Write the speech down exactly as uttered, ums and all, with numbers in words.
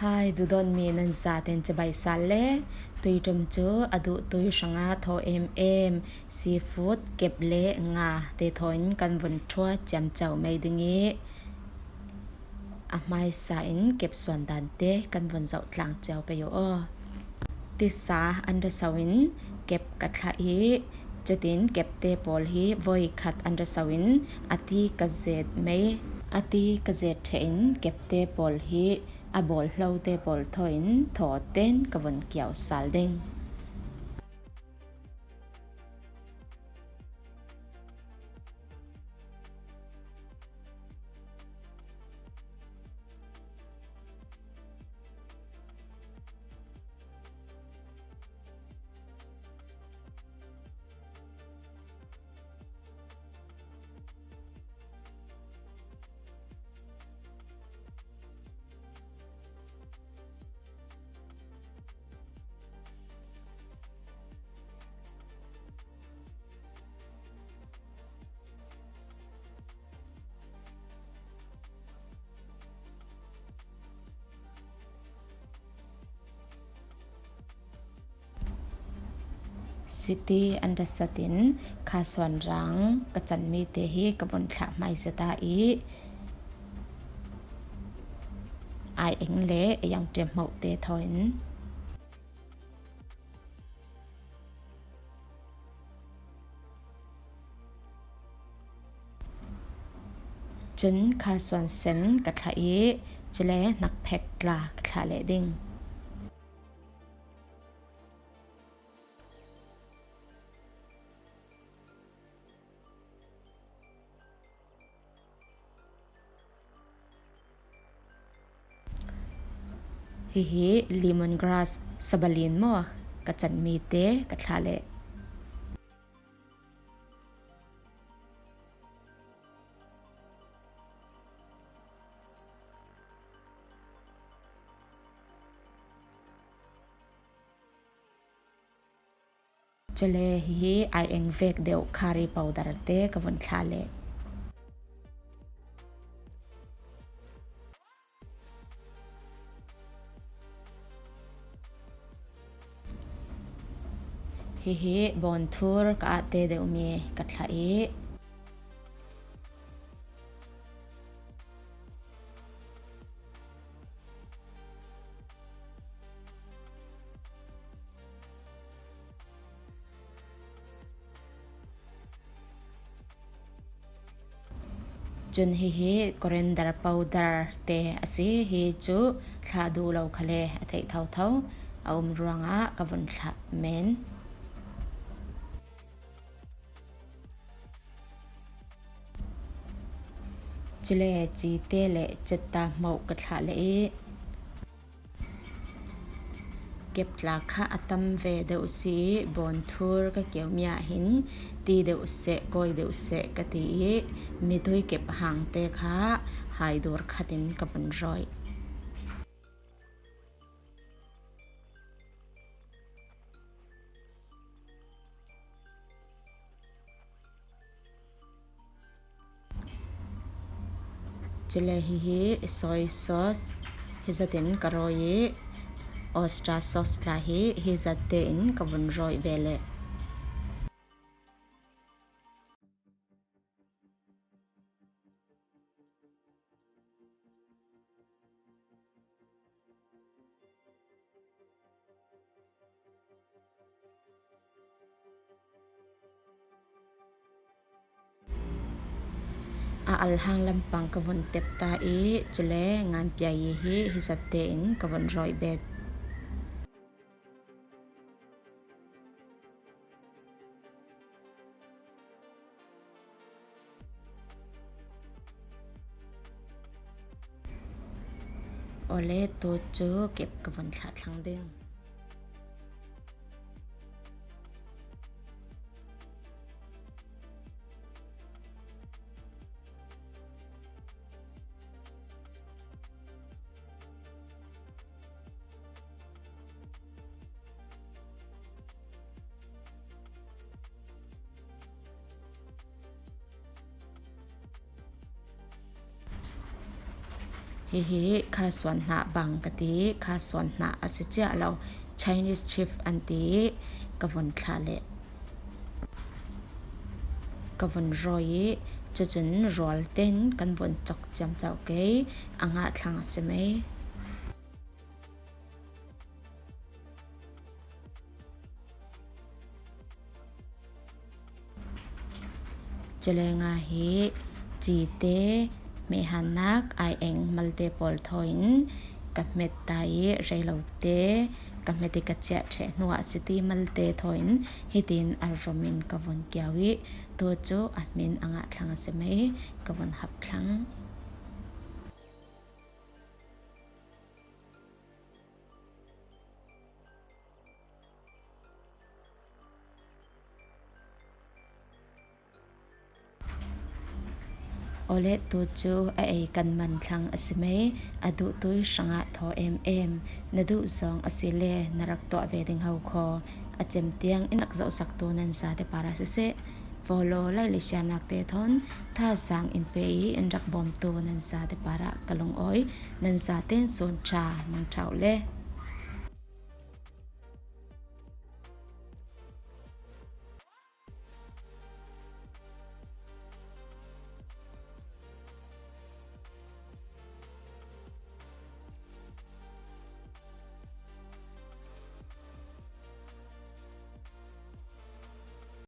Hai, duhdawtmi nan zaten cibai sal le. Tuiṭum cu a duh tui hrangah thaw em em, seafood kep le nga te thawin kan vun ṭhuat ciamco mei ding ih, a hmaisa in kep suan dan te kan vun zoh tlang cio pei uh aw. Tisa an ra so in kep ka thlah ih, cutin kepte pawl hi voi khat an ra so in a ti ka zet mei, a ti ka zet ṭheh in kepte pawl hi a bawl hlote pawl thaw in thaw ten ka vun kiau sal ding. Siti an ra sat in kha suan rang ka canmi te hi ka vun thlah hmaizet ah ih, ai eng le ei ang ṭiam hmoh te thaw in. Cun kha suan sen ka thlah ih, cule hnakphek tla ka thlah leh ding. Hihi lemongrass, sabalin maw, ka canmi te ka thlah leh. Cule hihi ai eng vek deuh curry powder te ka vun thlah leh. Hihi bawnthur ka ahte deuhmi ka thlah ih, cun hihi coriander powder te a si. Hi cu thlah duh lo khal le a theih thotho a um ruangah ka vun thlah men. Cule cite le cetta hmoh ka thlah leh ih, keptla kha a tam ve deuh si ih, bawnthur ka keumi ah hin ti deuh seh, kawi deuh seh ka ti ih, mitui kep hangte kha haidur khat in ka vun rawih. Cule hihi soy sauce hi zatin ka rawih ih, oyster sauce tla hi hi zat tein ka vun rawih ve leh. A alhang lampang ka vun tep ta ih, cule nganpiai hi hi zat tein ka vun rawih bet. Awle tu cu kep ka vun thlah thlang ding. Hihi kha suan hnah bang ka ti, kha suan hnah a si ciah lo, Chinese chive an ti, ka vun thlah leh ka vun rawi i, cucun rual ten kan vun cawk ciamco kei, a ngah thlang a si mei. Culenga hi cite, hmehannak, aieng malte pawl thawin ka hmet ta i, reilote ka hmet i ka ciah ṭheh hnuah city malte thawin hitin a rumin ka vun kiau i, tu cu a hmin a ngah thlang a si mei, ka vun hap thlang. Awle tu cu a ei kan man thlang a si mei, a duhtui hrangah thaw em em, na duh zong a si le na rak tuah ve ding ho khaw, a cem tiang in rak zohsaktu nan zate parah siseh, follow, like le share nakte thawn thazaang in pe i in rak bawmtu nan zate parah ka lungawi, nan zaten sun ṭha mang ṭha uh le.